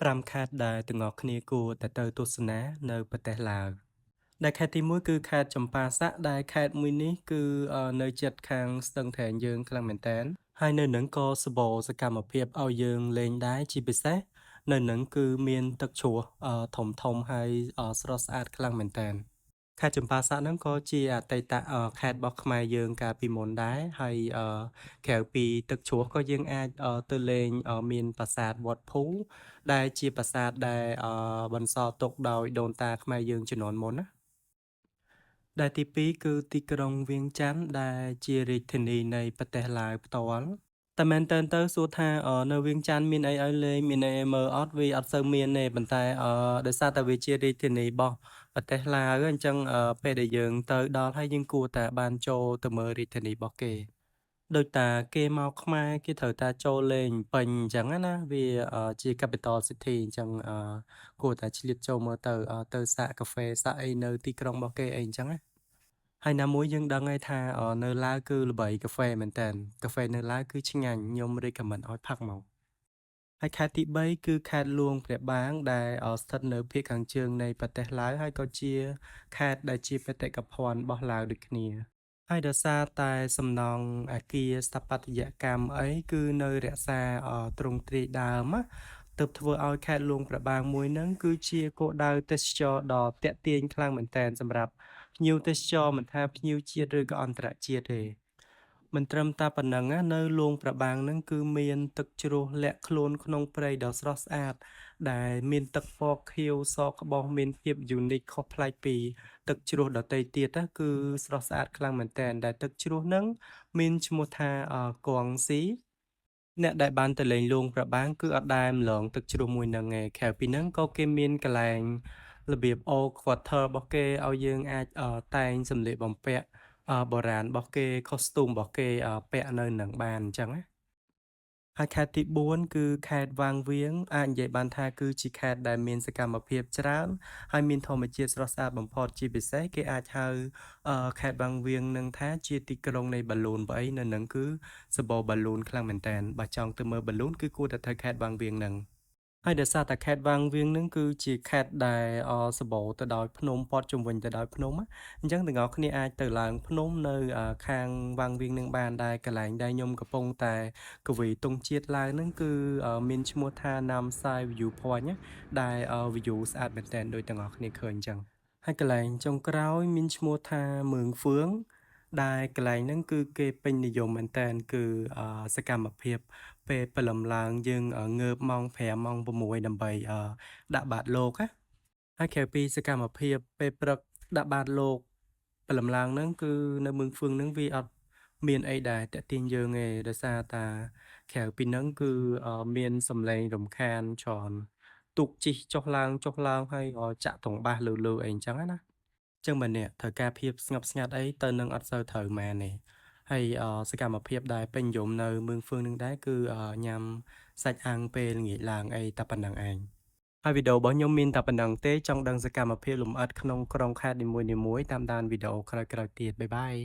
5ខេត្តដែលទាំងអស់គ្នាគួរតែទៅទស្សនានៅប្រទេសឡាវដែលខេត្តទី1គឺខេត្តចម្ប៉ាសាក់ដែលខេត្តមួយនេះគឺនៅជិតខាងស្ទឹងត្រែងយើងខ្លាំងមែនតើហើយនៅនឹងក៏សម្បូរសកម្មភាពឲ្យយើងលេងដែរជាពិសេសនៅនឹងគឺមានទឹកជ្រោះធំធំហើយស្រស់ស្អាតខ្លាំងមែនតើខេត្តចម្ប៉ាសាក់ហ្នឹងក៏ជាអតីតខេត្តរបស់ខ្មែរយើងកាលពីមុនដែរហើយក្រៅពីទឹកជ្រោះក៏យើងអាចទៅលេងមានប្រាសាទវត្តភូដែលជាប្រាសាទដែលបន្សល់ទុកដោយដូនតាខ្មែរយើងជំនាន់មុនណាដែលទី2គឺទីក្រុងវៀងច័ន្ទដែលជារាជធានីនៃប្រទេសឡាវផ្ទាល់តែមែនតើទៅសួរថានៅវៀងច័ន្ទមានអីឲ្យលេងមានអីឲ្យមើលអត់វាអត់សូវមានទេប៉ុន្តែដោយសារតែវាជារាជធានីរបស់ប្រទេសឡាវអញ្ចឹងពេលដែលយើងទៅដល់ហើយយើងគួរតែបានចូលទៅមើលរាជធានីរបស់គេដូចតាគេមកខ្មែរគេត្រូវតែចូលលេងពេញអញ្ចឹងណាវាជា capital city អញ្ចឹងគួរតែឆ្លៀតចូលមើលទៅទៅសាកកាហ្វេសាកអីនៅទីក្រុងរបស់គេអីអញ្ចឹងណាហើយណាមួយយើងដឹងហើយថានៅឡាវគឺល្បីកាហ្វេមែនតើកាហ្វេនៅឡាវគឺឆ្ងាញ់ខ្ញុំ recommend ឲ្យផឹកមកហើយខេត្តទី3គឺខេត្តលួងព្រះបាងដែលស្ថិតនៅភាគខាងជើងនៃប្រទេសឡាវហើយក៏ជាខេត្តដែលជាបេតិកភណ្ឌរបស់ឡាវដូចគ្នាហើយដោយសារតែសំណង់អគារស្ថាបត្យកម្មអីគឺនៅរក្សាទ្រង់ទ្រាយដើមណាទើបធ្វើឲ្យខេត្តលួងព្រះបាងមួយហ្នឹងគឺជាគោលដៅទេសចរដ៏ទាក់ទាញខ្លាំងមែនទែនសម្រាប់ភ្ញៀវទេសចរមិនថាភ្ញៀវជាតិឬក៏អន្តរជាតិទេមិនត្រឹមតែប៉ុណ្ណឹងណានៅលួងព្រះបាងហ្នឹងគឺមានទឹកជ្រោះលាក់ខ្លួនក្នុងព្រៃដ៏ស្រស់ស្អាតដែលមានទឹកពណ៌ខៀវសក្បុសមានភាព unique ខុសប្លែកពីទឹកជ្រោះដទៃទៀតណាគឺស្រស់ស្អាតខ្លាំងមែនទែនដែលទឹកជ្រោះហ្នឹងមានឈ្មោះថាកងស៊ីអ្នកដែលបានទៅលេងលួងព្រះបាងគឺអត់ដែលម្លងទឹកជ្រោះមួយហ្នឹងឯងក្រៅពីហ្នឹងក៏គេមានកន្លែងរបៀប old quarter របស់គេឲ្យយើងអាចតែងសម្លៀកបំពាក់បុរាណរបស់គេ costume របស់គេពាក់នៅនឹងបានអញ្ចឹងណាហើយខេត្តទី4គឺខេត្តវាងវៀងអាចនិយាយបានថាគឺជាខេត្តដែលមានសកម្មភាពច្រើនហើយមានធម្មជាតិស្រស់ស្អាតបំផុតជាពិសេសគេអាចហៅខេត្តវាងវៀងនឹងថាជាទីក្រុងនៃបាឡូនបើអីនៅនឹងគឺសម្បូរបាឡូនខ្លាំងមែនតើបើចង់ទៅមើលបាឡូនគឺគួរតែទៅខេត្តវាងវៀងនឹងហើយដោយសារតែខេត្តវាងវៀងនឹងគឺជាខេត្តដែលសម្បូរទៅដោយភ្នំព័ទ្ធជុំវិញទៅដោយភ្នំអញ្ចឹងទាំងអស់គ្នាអាចទៅឡើងភ្នំនៅខាងវាងវៀងនឹងបានដែរកន្លែងដែលខ្ញុំកំពុងតែកវីទង់ជាតិឡើងហ្នឹងគឺមានឈ្មោះថា Namsai View Point ដែល view ស្អាតមែនទែនដូចទាំងអស់គ្នាឃើញអញ្ចឹងហើយកន្លែងចុងក្រោយមានឈ្មោះថាមឿងហ្វឿងដែលកន្លែងហ្នឹងគឺគេពេញនិយមមែនតើគឺសកម្មភាពពេលព្រលឹមឡើងយើងងើបម៉ោង5ម៉ោង6ដើម្បីដាក់បាតលោកណាហើយក្រៅពីសកម្មភាពពេលព្រឹកដាក់បាតលោកព្រលឹមឡើងហ្នឹងគឺនៅមឿងហ្វឿងហ្នឹងវាអត់មានអីដែលទាក់ទាញយើងទេដោយសារតាក្រៅពីហ្នឹងគឺមានសំឡេងរំខានច្រើនទូកជិះចុះឡើងចុះឡើងហើយចាក់ត្រង់បាសលឺលឺអីអញ្ចឹងណាចឹងបើអ្នកត្រូវការភាពស្ងប់ស្ងាត់អីទៅនឹងអត់សូវត្រូវមែនទេហើយសកម្មភាពដែលពេញនិយមនៅមឿងហ្វឿងនឹងដែរគឺញ៉ាំសាច់អាំងពេលល្ងាចឡើងអីតែប៉ុណ្ណឹងឯងហើយវីដេអូរបស់ខ្ញុំមានតែប៉ុណ្ណឹងទេចង់ដឹងសកម្មភាពលម្អិតក្នុងក្រុងខេត្តនីមួយៗតាមដានវីដេអូក្រោយៗទៀត bye bye.